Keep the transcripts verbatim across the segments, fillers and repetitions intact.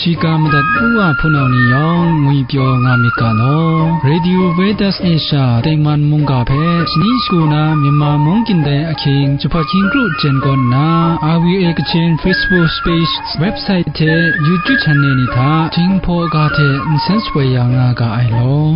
Shiga madat u wa hpunau ni yawng ngwipyaw nga myit ga law. Radio Veritas Asia tengman mungga hpe shani shagu na Myanmar mung kyin dai ahkying jahpat hkying kru jen kawn nna, R V A Kachin Facebook page, website hte YouTube channel ni hta Jinghpaw ga hte nsen shapoi ya nga ga ai law.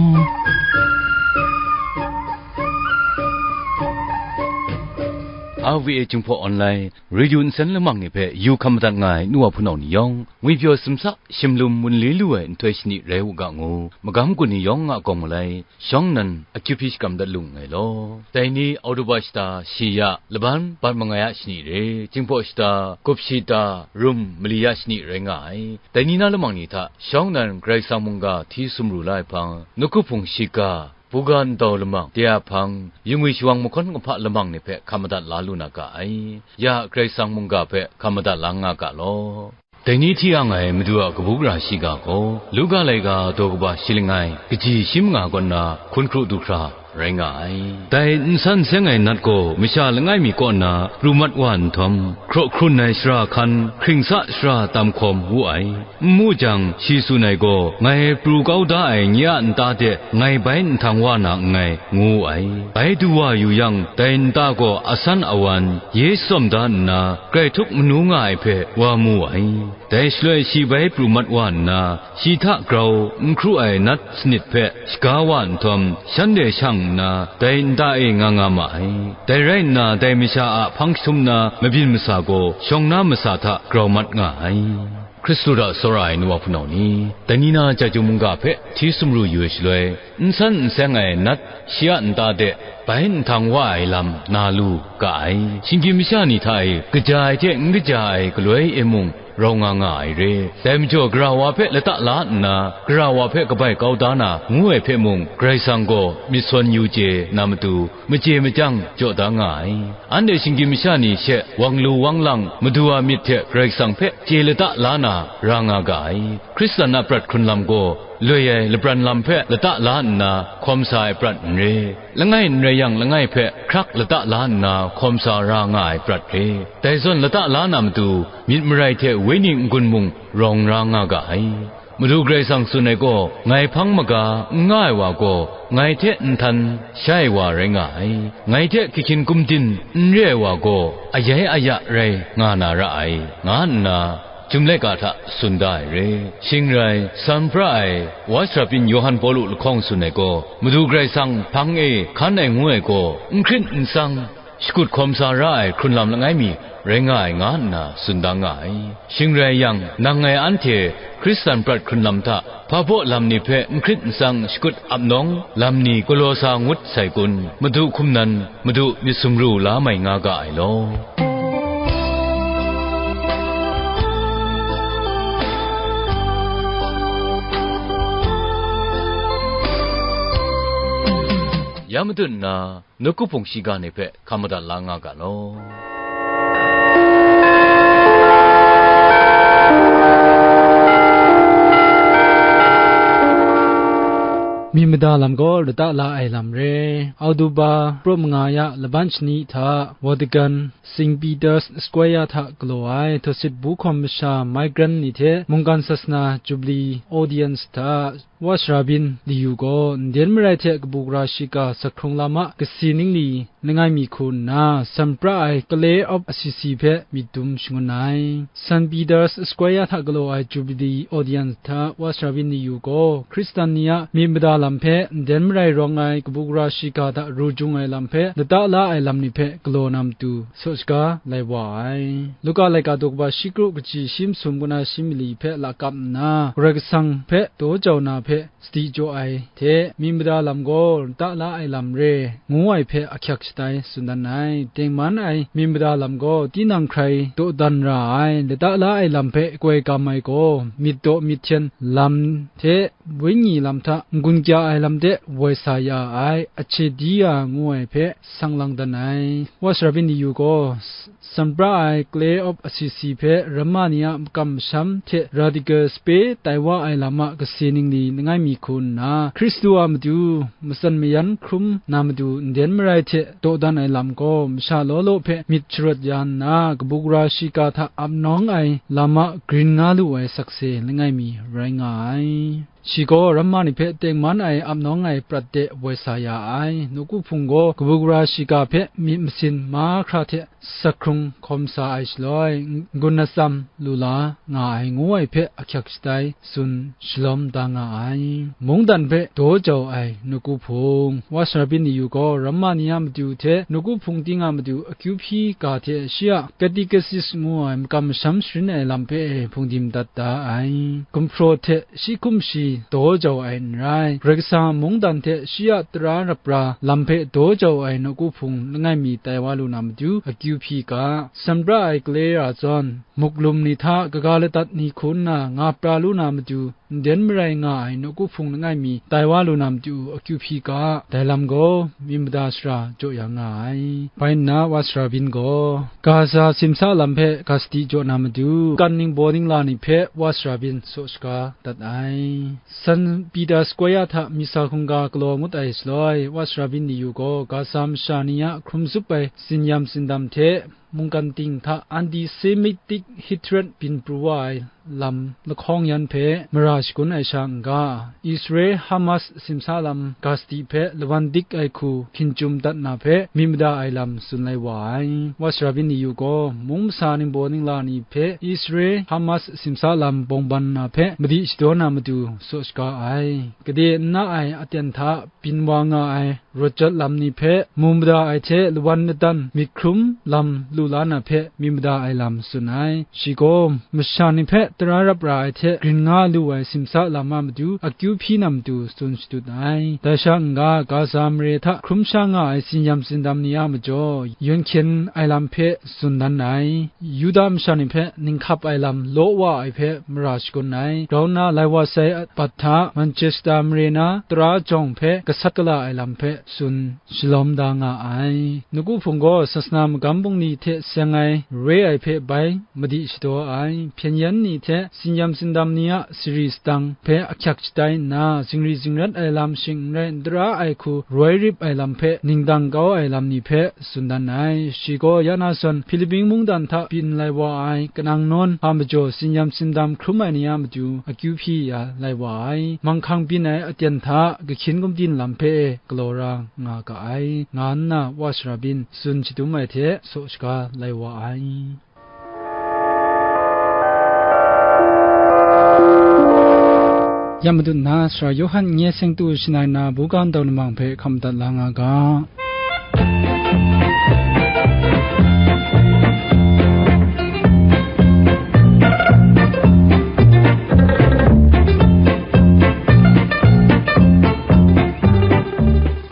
R V A Jinghpaw Online Radio nsen lamang ni hpe yu hkam madat nga ai nu wa hpunau ni yawng, ngwipyaw sumsak shimlum munli lu ai nhtoi shani rai u ga ngu, magam gun ni yawng a gawng malai, shawng nnan akyu hpyi shakram dat lu nngai law. Dai ni Oktoba shata shi ya, laban bat mangai a shani re, Jinghpaw shata, gup shata, rum mali ya shani rai nga ai. Dai ni na lamang ni hta, shawng nnan Karai Kasang mungga hti sumru la ai hpang, nawku hpung shiga, buga ndau lamang, de a hpang, yingwi shawang mahkawn kahpa lamang ni hpe hkam madat la lu na ga ai. Ya Karai Kasang mungga hpe hkam madat la nga ga law. Dai ni hti ang ai Madu a kabu gara shiga gaw, Luka laika daw kaba shi langai, kaji shi manga kaw nna hkun hkru du hkra rai nga ai. Dai n san seng ai nat gaw masha langai mi kaw nna pru mat wa nhtawm, hkraw hkrun ai shara hkan, hkring sa shara tam hkawm wu ai. N mu jang, shi tsun ai gaw, ngai pru kau da ai nye a nta de ngai bai nhtang wa na nngai, ngu wu ai. Bai du wa yu yang, dai nta gaw asan awan, ye shatsawm da nna, grai htup manu nga ai hpe wa mu ai. Dai shaloi shi bai pru mat wa nna, shi hta grau n hkru ai nat sanit hpe shaga wa nhtawm, shanhte shang nna, dai nta e nga nga ma ai. Dai rai nna, dai masha a hpang jahtum na mabyin masa gaw, shawng na masa hta grau mat nga ai. Hkristu hta tsawra ai nu wa hpunau ni, dai ni na chyeju mungga hpe hti sumru yu ai shaloi, n san n seng ai nat shi a nta de bai nhtang wa ai lam na lu ga ai. Shinggyim masha ni hta e kaja ai hte n kaja ai galoi e mung rau nga nga ai re. Dai majaw, gara wa hpe lata la nna, gara wa hpe kabai kau da na, ngu ai hpe mung, Karai Kasang gaw myit sawn yu chye na matu, machye machyang jaw da nga ai. Anhte shinggyim masha ni she wang lu wang lang, Madu a myit hte Karai Kasang hpe chye lata la na ra nga ga ai. Hkristan a prat hkrun lam gaw, loi ai lapran lam hpe lata la nna hkawm sa ai prat n re. Langai n rai yang, langai hpe hkrak lata la nna hkawm sa ra nga ai prat re. Dai zawn lata la na matu, myit marai hte wenyi n-gun mung rawng ra nga ga ai. Madu Karai Kasang tsun ai gaw, ngai hpang maga n nga ai wa gaw, ngai hte nhtan sha ai wa rai nga ai. Ngai hte hkyihkyin kumdin n re ai wa gaw, ayai aya rai nga na ra ai, nga nna, Chyum laika hta tsun da ai re. Shing rai, san pra ai, Wa sara byin Yawhan Pawlu lahkawng tsun ai gaw, Madu Karai Kasang hpang e hkan ai ngu ai gaw, n hkrit n tsang, shakut hkawm sa ra ai hkrun lam langai mi rai nga ai, nga nna tsun da nga ai. Shing rai yang, nang ngai anhte Hkristan prat hkrun lam hta, hpa baw lam ni hpe n hkrit n tsang shakut ap nawng lam ni galaw sa ngut sai kun? Madu hkum nan, Madu myit sumru la mai nga ga ai law. Ya madun nna, nawku hpung shiga ni hpe hkam madat la nga ga law. Myit mada lam gaw lata la ai lam re. Oktoba pra manga ya laban shani hta Vatican, Saint Peter's Square hta galaw ai Htasit Bu Hkawm Masha Migrant ni hte Mungkan Sasana Jubilee Audience hta Wa sara byin Liyu gaw nden marai hte kabu gara shiga sak hkrung lam a kasi ningli langai mi hku nna, san pra ai Clay of Assisi hpe myit dum shangun ai. Saint Peter's Square hta galaw ai Jubilee Audience hta Wa sara byin Liyu gaw Hkristan ni a myit mada lam hpe nden marai rawng ai kabu gara shiga hta ru jung ai lam hpe lata la ai lam ni hpe galaw na matu saw shaga lai wa ai. Luka laika daw kaba shi kru kaji shi masum kaw na shi mali hpe lakap nna, Karai Kasang hpe daw jau na hpe sadi jaw ai hte, myit mada lam gaw lata la ai lam re, ngu ai hpe ahkyak shatai tsun dan ai. Tengman ai myit mada lam gaw tinang hkrai dawdan ra ai, lata la ai lam hpe koi kam ai gaw, myit daw myit hten lam hte, wenyi lam hta n-gun kya ai lam de woi sa ya ai, ahkye di ya ngu ai hpe sang lang dan ai. Wa sara byin Liyu gaw, san pra ai Clay of Assisi hpe ramma ni a makam masham hte radical sape tai wa ai lam a kasi ningli langai mi hku nna, Hkristu a matu matsan mayan hkrum na matu nden marai hte dawdan ai lam gaw, masha law law hpe myit sharawt ya nna, kabu gara shiga hta ap nawng ai lam a grin nga lu ai sakse langai mi rai nga ai. Shi gaw ramma ni hpe tengman ai ap nawng ai prat de woi sa ya ai. Nawku Hpung gaw kabu gara shiga hpe myit masin mahkra hte sakhkrung hkawm sa ai shaloi, n-, n-gun atsam lu la nga ai ngu ai hpe ahkyak shatai tsun shalawm da nga ai. Mungdan hpe daw jau ai Nawku Hpung, Wa Sara Byin Ni Yu gaw ramma ni a matu hte Nawku Hpung ting a matu akyu hpyi ga hte shi a Catechist ngu ai makam masham sharin ai lam hpe hpungdim dat da ai. Gumhpraw hte shi hkum shi daw jau ai n rai, Karai Kasang a mungdan hte shi a tara rap ra lam hpe daw jau ai Nawku Hpung langai mi tai wa lu na matu akyu hpyi ga, sanpra ai gale ra zawn, muklum ni hta kaga ladat ni hku nna nga pra lu na matu, nden marai nga ai Nawku Hpung langai mi tai wa lu na matu akyu hpyi ga, dai lam gaw myit mada sara jaw ya nga ai. Bai nna Wa Sara Byin gaw, Gaza simsa lam hpe ga sadi jaw na matu, kan ningbaw ningla ni hpe Wa Sara Byin saw shaga dat ai. San Pita Square hta Misa hkungga galaw ngut ai shaloi, Wa Sara Byin Ni Yu gaw Gaza masha ni a hkrum zup ai tsinyam tsindam hte mungkan ting hta anti-Semitic hatred byin pru wa ai lam lahkawng yan hpe mara shagun ai sha n-ga, Israel Hamas simsa lam ga sadi hpe lawan dik ai hku hkin chyum dat na hpe myit mada ai lam tsun lai wa ai. Wa Sara Byin Ni Yu gaw mung masa ningbaw ningla ni hpe Israel Hamas simsa lam bawng ban na hpe madi shadaw na matu saw shaga ai. Gade n na ai aten hta byin wa nga ai rawt jawt lam ni hpe mu mada ai hte lawan ladan myit hkrum lam lu la na hpe myit mada ai lam tsun ai. Shi gaw masha ni hpe tara rap ra ai hte grin nga lu ai simsa lam a matu akyu hpyi na matu tsun shadut ai. Dai sha n-ga, Gaza mare hta hkrum sha nga ai tsinyam tsindam ni a majaw, yawn hkyen ai lam hpe tsun dan ai. Yuda masha ni hpe ninghkap ai lam law wa ai hpe mara shagun ai. Grau nna lai wa sai bat hta Manchester mare na tara jawng hpe gasat gala ai lam hpe tsun shalawm da nga ai. Nawku Hpung gaw sasana magam bungli hte seng ai re ai hpe bai madi shadaw ai. Hpyen yan ni hte tsinyam tsindam ni a sari sadang hpe ahkyak shatai nna, zingri zingrat ai lam shing n rai n tara ai hku roi rip ai lam hpe ningdang kau ai lam ni hpe tsun dan ai. Shi gaw ya na zawn Hpilipi mungdan hta byin lai wa ai kanang nawn hpa majaw tsinyam tsindam hkrum ai ni a matu akyu hpyi ya lai wa ai. Manghkang byin ai aten hta kahkyin gumdin lam hpe galaw ra nga ga ai, nga nna Wa Sara Byin tsun shadum ai hte saw shaga lai wa ai. Ya matut nna, Sara Yawhan n-, nye seng tu shangai na buga ndau lamang hpe hkam madat la nga ga.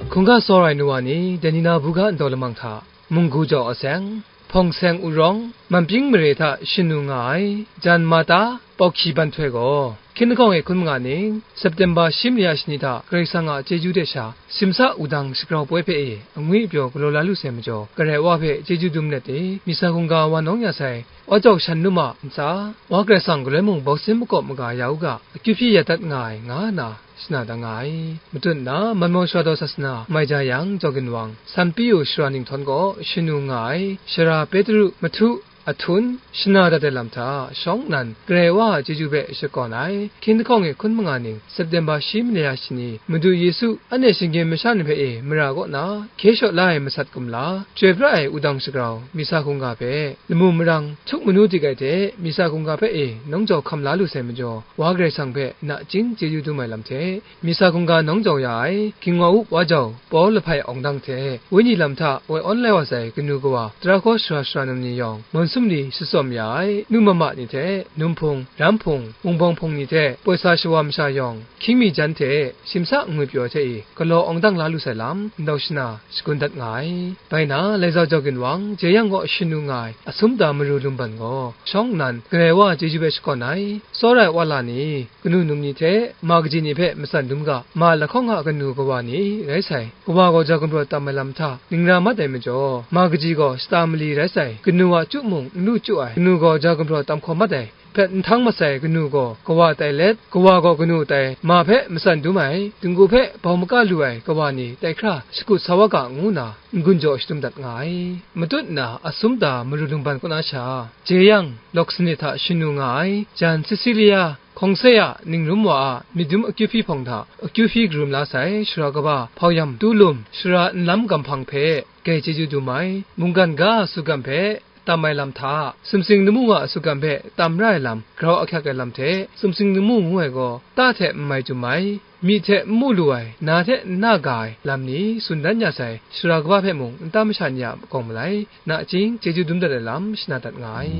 Hkungga tsawra ai nu wa ni, dai ni na buga ndau lamang hta, munggu jau aseng, hpawng seng urawng, manpying mare hta shanu nga ai, jan mata, pawhkyi ban htoi gaw, hkying lahkawng e hkun manga ning, September shi mali ya shani hta Karai Kasang a chyeju de sha, simsa wudang shagrau poi hpe e, angwi pyaw galaw la lu sai majaw, Karai Wa hpe chyeju dum let e, misa hkungga wa nawng ya sai, wa jau shan nu ma ntsa, wa Karai Kasang galoi mung bawsin makawp maga ya u ga, akyu hpyi ya dat nga ai, nga nna, shana da nga ai. Matut nna, Manmawng Shara Daw Sasana mai ja yang, Jaw Ginwang, San Piyu Shara Ninghtawng gaw shanu nga ai, Sara Petru, Mahtu, Ahtun, shana dat ai lam hta, shawng nnan, Karai Wa a chyeju hpe shakawn ai, hkying lahkawng e hkun manga ning, September shi mali ya shani, Madu Yesu, anhte shinggyim masha ni hpe e, mara kaw na, hkye shaw la ai masat kumla, chyoi pra ai wudang shagrau, misa hkungga hpe, lamu marang, htuk manu dik ai hte, misa hkungga hpe e, nawng jau hkam la lu sai majaw, Wa Karai Kasang hpe nachying chyeju dum ai lam hte, misa hkungga nawng jau ya ai, Ginwa Up wa jau, Paw Lahpai Awng Dang hte, wenyi lam hta woi awn lai wa sai kanu kawa, tara hkaw sara sara num ni yawng, mawn sum ni shatsawm ya ai, nu mama ni hte, num hpung, ram hpung, wungbawng hpung ni hte, poi sa shawa masha yawng, hkying mi jan hte, simsa ngwi pyaw hte e, galaw awng dang la lu sai lam, ndau shana, shagun dat nga ai. Bai na, Laizau Jaw Ginwang, jeyang kaw shanu nga ai, Asum Da Maru Lumban gaw, shawng nnan, Karai Wa a chyeju hpe shakawn ai, tsawra ai wa la ni, kanu num ni hte, ma kaji ni hpe matsan dum ga, ma lahkawng a kanu kawa ni rai sai. Kawa gaw ja gumrawt tam ai lam hta, ningra mat ai majaw, ma kaji gaw shata mali rai sai, kanu a chyu mung, n lu chyu ai kanu gaw ja gumhpraw tam hkawm mat ai, hpret nhtang masai kanu gaw kawa tai let, kawa gaw kanu tai ma hpe matsan dum ai, dinggu hpe bau maka lu ai kawa ni tai hkra shakut sa wa ga, ngu nna n-gun jaw shadum dat nga ai. Matut nna asum ta maru lungban kaw na sha, jeyang lawk sanit hta shanu nga ai, jan Sisilia, Hkawngse a ningrum wa a myit dum akyu hpyi hpawng hta akyu hpyi karum la sai, sara kaba, hpauyam, tulum, sara nlam gam hpang hpe grai chyeju dum ai, mungkan ga a sutgan hpe tam ai lam hta, sumsing lamu a sutgan hpe tam ra ai lam grau ahkyak ai lam hte, sumsing lamu ngu ai gaw, ta hte n mai chyum ai, myi hte n mu lu ai, na hte n na ga ai lam ni tsun dan ya sai, sara kaba hpe mung nta masha ni a kawng malai, nachying chyeju dum dat ai lam shana dat nga ai.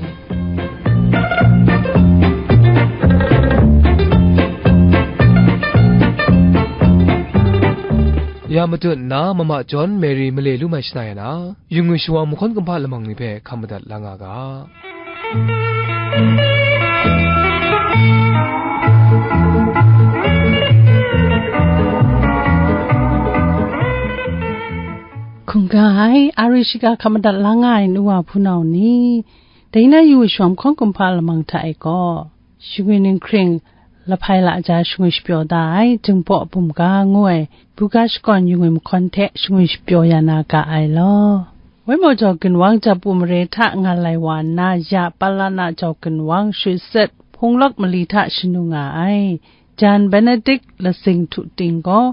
Ya matut nna, Mama John Mary male lu mai shana ya na, yu ngwi shawang mahkawn kumhpa lamang ni hpe hkam madat la nga ga. Hkungga ai, ari shiga hkam madat la nga ai nu wa hpunau ni, dai na yu shawng hkawng kumhpa lamang hta e gaw, shingwi ninghkring lahpai laja shingwi shapyaw da ai, Jinghpaw Bumga ngu ai buga shakawn yu ngwi mahkawn hte shingwi shapyaw ya na ga ai law. Waimaw jau ginwang Japu mare hta nga lai wa nna, ya Palana jau ginwang Shwi Set Hpung Lawk mali hta shanu nga ai, jan Benedict Lasing Htu Ting gaw,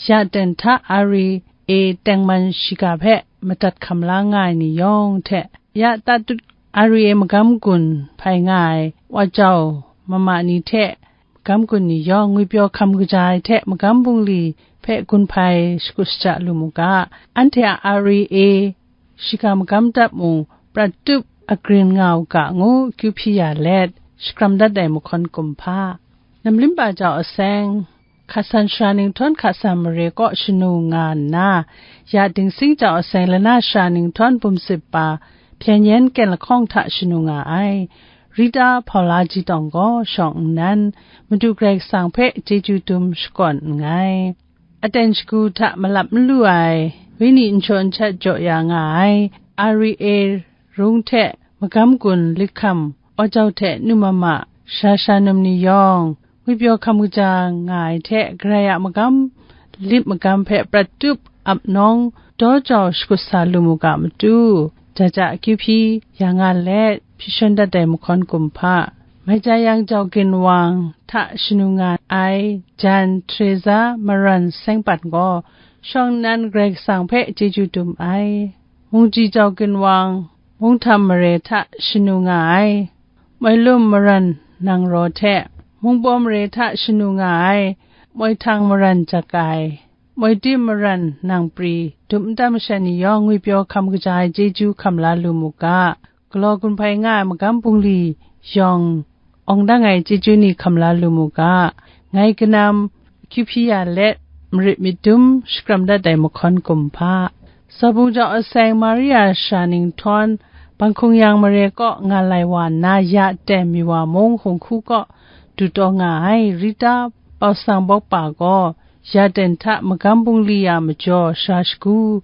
ya ten hta ari e tengman shiga hpe madat hkam la nga ai ni yawng hte, ya tatut ari e magam gun hpai nga ai wa jau mama ni hte, magam gun ni yawng ngwipyaw hkam kaja ai hte magam bungli hpe gun hpai shakut shaja lu mu ga, anhte a ari e shiga magam dap mung prat tup agrin nga u ga ngu kyu hpyi ya let, shakram dat ai mahkawn kumhpa. Namlimba jau aseng, hka san sara ninghtawn hka san mare kaw shanu nga nna, ya Dingsing jau aseng lana sara ninghtawn bum sip pa Hpyen Yen Kyen lahkawng hta shanu nga ai. Rita Hpaula Ji Tawng gaw shawng nnan, Madu Karai Kasang hpe chyeju dum shakawn nngai. Aten shagu hta malap n lu ai, wenyi nshawt nshat jaw ya nga ai, ari e rung hte magam gun lit hkam, wa jau hte nu mama, sara sara num ni yawng, ngwipyaw hkam kaja nga ai hte, Karai a magam lit magam hpe prat tup ap nawng, daw jau shakut sa lu mu ga matu, ja ja akyu hpyi ya nga let, hpyi shawn dat ai mahkawn kumhpa. Mai ja yang jau ginwang hta shanu nga ai jan Teresa Maran Sengpan gaw, shawng nnan Karai Kasang hpe chyeju dum ai. Mungji jau ginwang, Mungtham mare hta shanu nga ai, Moilum Maran Nangraw hte, Mungbaw mare hta shanu nga ai, Moihtang Maran Jakai, Moidim Maran Nangpri, dum nta masha ni yawng ngwipyaw hkam kaja ai chyeju hkam la lu mu ga, galaw gun hpai nga ai magam bungli yawng awng dang ai chyeju ni hkam la lu mu ga, ngai kanam, kyu hpyi ya let, marit myit dum shakram dat ai mahkawn kumhpa. Zabung jau aseng Maria sara ninghtawn, Banghkung Yang mare kaw nga lai wa nna, ya ten Miwa mung hung hku kaw du taw nga ai Rita Pausang Bawkpa gaw, ya ten hta magam bungli a majaw sara shagu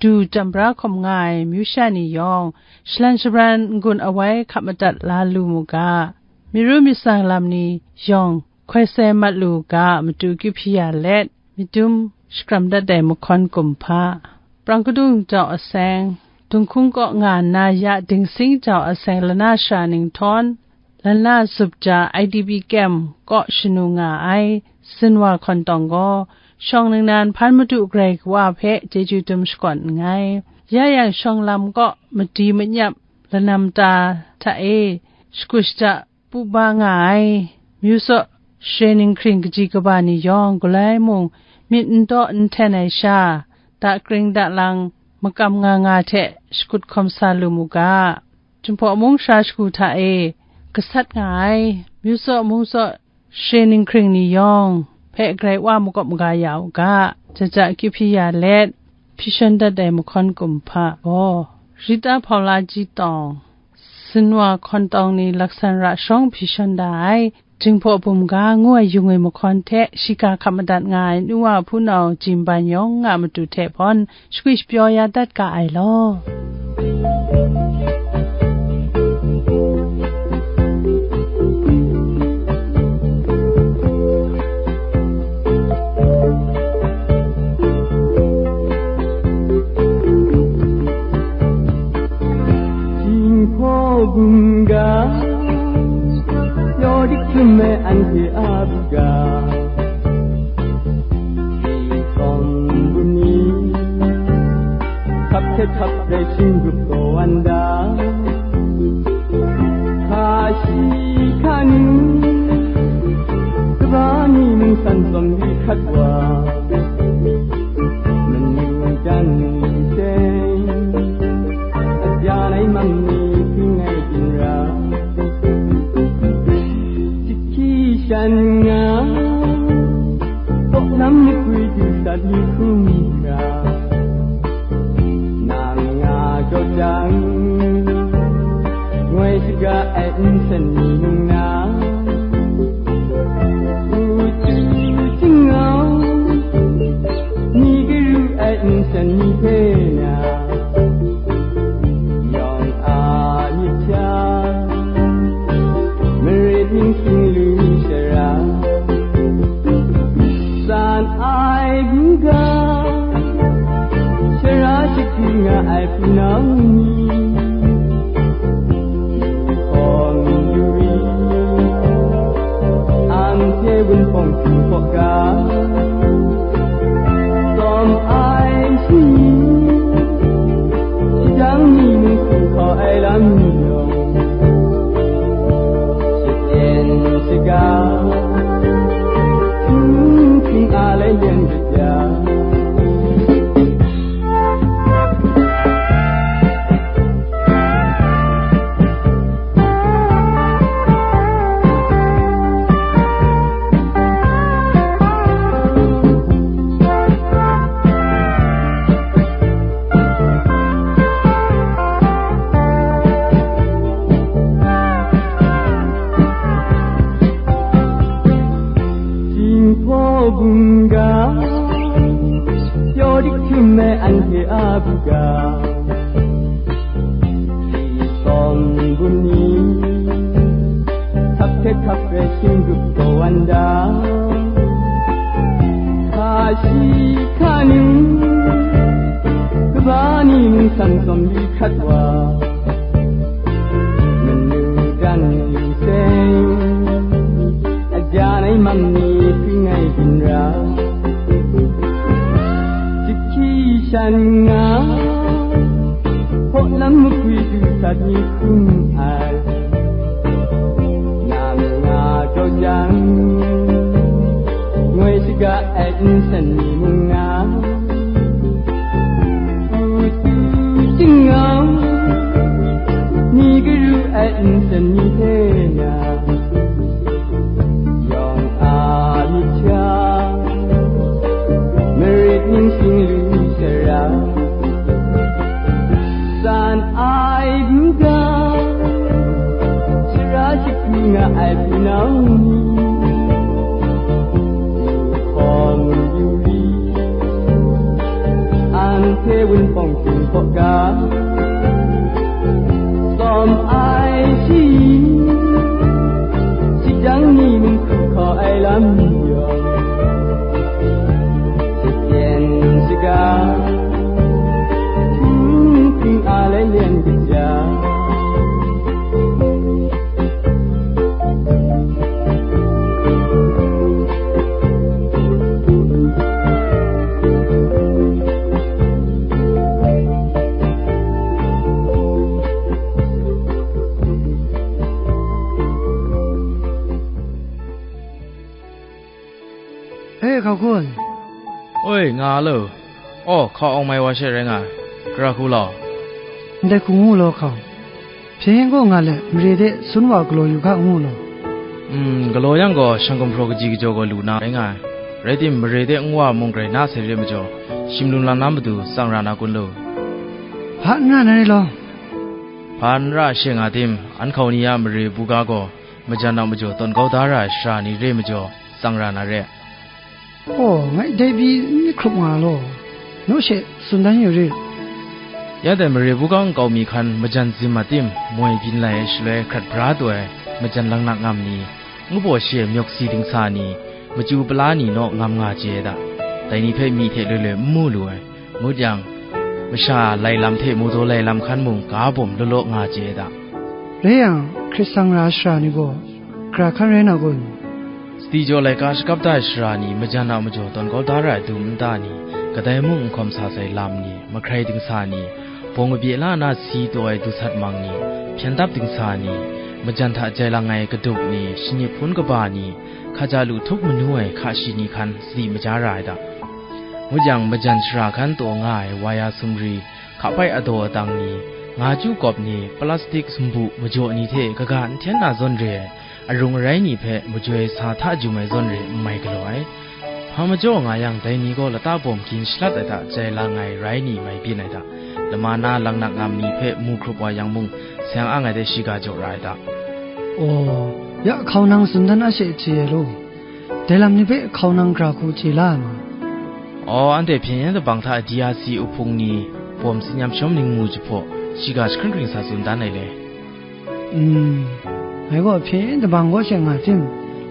du jambra hkawm nga ai myu sha ni yawng, shalan shabran n-gun awai hkap madat la lu mu ga, myi ru myit tsang lam ni yawng, hkoi sai mat lu ga, matu kyu hpyi ya let, myit dum shakram dat ai mahkawn kumhpa. Prang kadung jau aseng, Dunghkung kaw nga nna, ya Dingsing jau aseng lana sara ninghtawn, lana zup ja I D P kyem kaw shanu nga ai Sinwa Hkawn Tawng gaw, shawng ningnan hpan Madu Karai Kawa hpe chyeju dum shakawn nngai. Ya yang shawng lam kaw madi manyap lanam ta hta e shakut shaja pu ba nga ai, myu saw share ninghkring kaji kaba ni yawng galai mung myit n daw n hten ai sha, dakring dalang makam nga nga hte shakut hkawm sa lu mu ga, Jinghpaw mung sara shagu hta e gasat nga ai, myu saw mung saw share ninghkring ni yawng hpe Karai Wa makawp maga ya u ga, ja ja kyu hpyi ya let, hpyi shawn dat ai mahkawn kumhpa gaw, Rita Hpaula Ji Tawng, Sinwa Hkawn Tawng ni laksan ra shawng hpyi shawn da ai, Jinghpaw Bum Ga ngu ai yung ai mahkawn hte shiga hkap madat nga ai nu wa hpunau Jim Ban Yawng a matu hte hpawn shagwi shapyaw ya dat ga ai law. Hkap hte hkap rai shingrup gaw wan da, hka shi hka nu, kaba ni mung san tsawm di hkrat wa, manu dan ni teng, a bya nai mam ni hpring ai ginra, jahki shan nga, kaw lam makwi du sat ni hkrum hkra, nang nga jaw jang, ngoi shaga ai nsen ni mung na, u tu jingau, ni garu ai nsen ni hpe na, yawng a myit hta, marit ningsing lu shara, san ai buga, shara shakri nga ai hpunau ni, hkawng yu ri, anhte wunpawng hpyi hpaw ga, tsawm ai shi, shadang ni mung hku hkau ai lam ni yawng, shaten shaga, hpung hpung a lai len rit ya. Jinghpaw bungga, pyaw dik htum ai anhte a buga, si tsawm bum ni, hkap hte hkap rai shingrup gaw wan da, hka shi hka nu, kaba ni mung san tsawm di hkrat wa, manu dan ni seng, a bya nai mam ni hpring ai ginra, jahki shan nga, hkaw lam makwi du sat ni hkrum ai, nang nga jaw jang, ngoi shaga ai nsen ni mung na, u tu jingau, ni garu ai nsen ni hte na, yawng a myit hta, marit ningsing lu shara, san ai buga, shara shakri nga ai hpunau ni, hkawng yu ri, anhte wunpawng hpyi hpaw ga, tsawm ai shi, shadang ni mung hku hkau ai lam yawng, shaten shaga, hpung hpung a lai len kaja. E, hkau kun. Oi, nga lo. Aw, hkau awng mai wa she rai nga ai. Gara hku law. Ndai hku ngu law, hkau. Hpyen yen gaw nga let, mare de sun wa galaw yu ga ngu law. Mm, galaw yang gaw, shang gumhpraw kaji kajaw gaw lu na rai nga ai. Rai tim, mare de n wa mung grai na sai re majaw, shim lung lang na matu tsang ra na kun lu? Hpa n ra na rai law. Hpa n ra she nga tim, an hkau ni a mare buga gaw, majan a majaw tawn kau da ra ai shara ni re majaw, tsang ra na re. Aw, ngai dai pyi n myit hkrup nga law, naw she tsun dan yu rit. Ya dai mare buga nkau mi hkan majan zim a tim, moi byin lai ai shaloi hkrat bra taw ai, majan laknak ngam ni, ngu baw shi ai myawk si dingsa ni, machyu pala ni naw ngam nga chye ai da. Dai ni hpe myi hte loi loi n mu lu ai, ngut yang, masha lai lam hte mawdaw lai lam hkan mung ga bawm law law nga chye ai da. Rai yang, hkrit tsang ra ai shara ni gaw, gara hkan rai na kun? Sadi jaw laika shakap da ai shara ni, majan a majaw tawn kau da ra ai dum nta ni, Kadai mung n hkawm sa sai lam ni, mahkrai dingsa ni, bawng kabye la na si taw ai dusat mang ni, hpyen dap dingsa ni, majan hta jai lang ai kaduk ni, shani hpun kaba ni, hkaja lu htup manu ai hka shi ni hkan sadi maja ra ai ta. Ngut yang, majan shara hkan taw nga ai waya sumri, hkapai adaw atang ni, nga chyu kawp ni, plastik sumbu majaw ni hte kaga n hten na zawn re ai, arung arai ni hpe majoi sa hta jum ai zawn re n mai galaw ai. Hpa majaw nga yang, dai ni gaw lata bawm gin shalat ai hta jai lang ai rai ni mai byin ai hta, lama na langnak ngam ni hpe mu hkrup wa yang mung, seng ang ai de shiga jaw ra ai hta. Aw, ya hkaunang tsun dan a she chye ai law, dai lam ni hpe hkaunang gara hku chye la ai ma? Aw, anhte hpyen yen dabang hta D R C uhpung ni bawm tsin yam shawm ningmu jahpaw, shiga jahkring kring sa tsun dan ai le. Mm, ngai gaw hpyen yin dabang kaw she nga tim,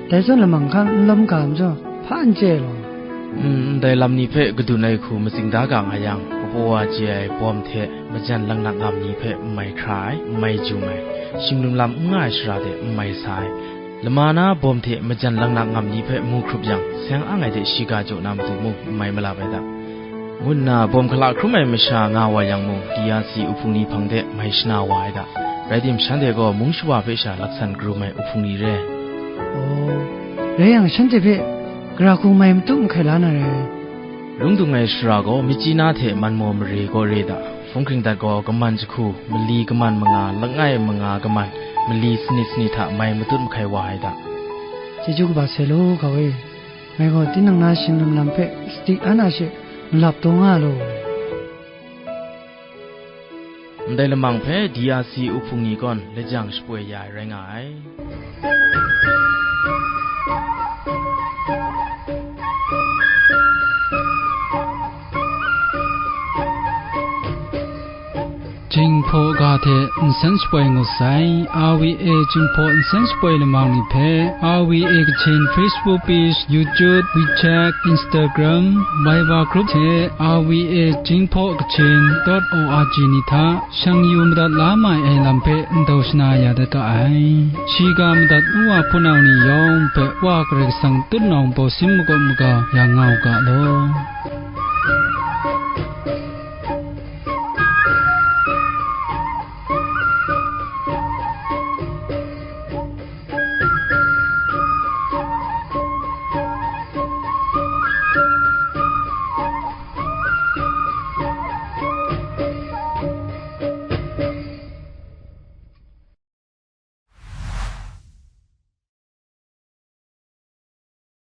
dai zawn lamang hkan n lawm ga majaw, hpa n chye ai law. Mm, ndai lam ni hpe gadun ai hku matsing da ga nga yang, kapaw wa chye ai bawm hte majan langnak ngam ni hpe n mai hkra ai, n mai jum ai, shing lum lam n nga ai shara de n mai sa ai, lama na bawm hte majan langnak ngam ni hpe mu hkrup yang, seng ang ai de shiga jaw na matu mung n mai malap ai ta. Ngu nna bawm hkala hkrum ai masha nga wa yang mung, D R C uhpung ni hpang de mai shana wa ai ta. Rai tim, shanhte gaw mung shawa hpe sha laksan karum ai uhpung ni re. Aw, rai yang, shanhte hpe gara hku mai matut mahkai la na re. Lung dung ai shara gaw, michyi na hte man maw mare gaw re ta, hpung hkring dat gaw, kaman jahku, mali kaman manga, langai manga kaman, mali sanit sanit hta mai matut mahkai wa ai ta. Chyeju kaba sai law, ga e. Ngai gaw tinang na shing lum lam hpe sadi an a she malap taw nga law. Ndai lamang hpe D R C uhpung ni gawn lajang shapoi ya ai rai nga ai. Jinghpaw ga hte nsen shapoi ngut sai, R V A Jinghpaw nsen shapoi lamang ni hpe, R V A Kachin Facebook page, YouTube, WeChat, Instagram, Viber group hte R V A Jinghpaw Kachin dot O R G ni hta shang yu madat la mai ai lam hpe ndau shana ya dat ga ai. Shiga madat nu wa hpunau ni yawng hpe Wa Karai Kasang tutnawng baw sin makawp maga ya nga u ga law.